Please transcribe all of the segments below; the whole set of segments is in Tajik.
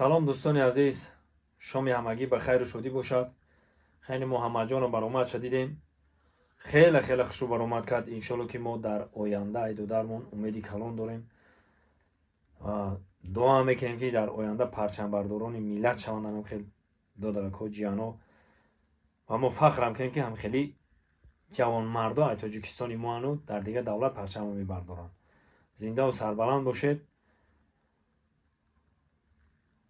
Салом, дӯстони азиз, шоми ҳамагӣ ба хайру шодӣ бошад. Хеле Муҳаммадҷонро баромадша дидем, хеле хеле хушрӯ баромад кард. Иншолло, ки мо дар оянда ай додармон умеди калон дорем ва дуо мекунем, ки дар оянда парчамбардорони миллат шаванд ҳам хел додаракҳо, ҷияно. Ва мо фахрам кунем, ки ҳамхели ҷавонмардо ай Тоҷикистони моану дар дигар давлат парчамро мебардоранд. Зиндаву сарбаланд бошед,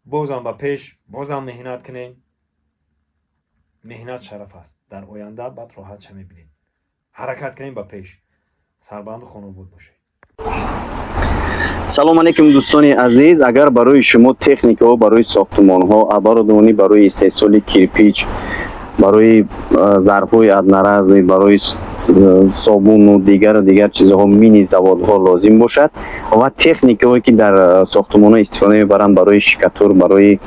бозам ба пеш, бозам меҳнат кунед. Меҳнат шараф аст. Дар оянда баъд роҳатша мебинед. Ҳаракат кунем ба пеш. Сарбаланду хонобод бошед. Салом алейкум, дӯстони азиз. Агар барои шумо техникаҳо барои сохтумонҳо, оборудование барои истеҳсоли кирпич, барои зарфҳои одноразовый, барои собуну дигару дигар чизҳо, мини заводҳо лозим бошад ва техникаҳое, ки дар сохтумонҳо истифода мебаранд барои штукатур, барои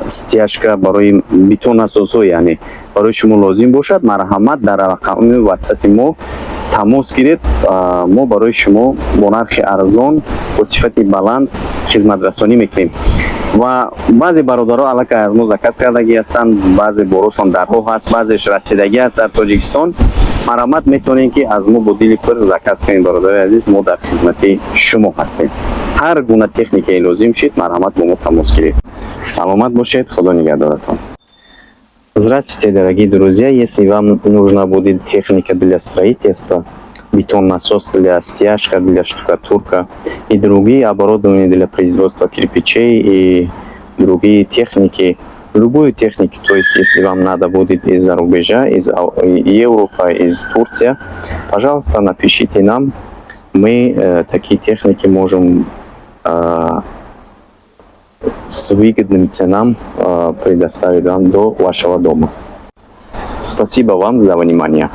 стяжка, барои бетонасозҳо, яъне барои шумо лозим бошад, марҳамат, дар рақами ватсапи мо тамос гиред. Мо барои шумо бо нархи арзон, бо сифати баланд хизматрасонӣ мекунем. Ва баъзе бародаро аллакай аз мо заказ кардагӣ ҳастанд, баъзе борошон дар роҳ ҳаст, баъзеш расидагӣ аст дар Тоҷикистон. Марҳамат, метавонем, ки аз мо бо дили пур заказ кунем. Бародари азиз, мо дар хизмати шумо ҳастем. Ҳар гуна техникае лозим шид, марҳамат, бо мо тамос гиред. Саломат бошед, Худо нигаҳдоратон. Здравствуйте, дорогие друзья! Если вам нужна будет техника для строительства, бетон-насос для стяжка, для штукатурка и другие оборудования для производства кирпичей и другие техники, любую технику, то есть если вам надо будет из-за рубежа, из Европы, из Турции, пожалуйста, напишите нам, мы такие техники можем с выгодным ценам предоставить вам до вашего дома. Спасибо вам за внимание.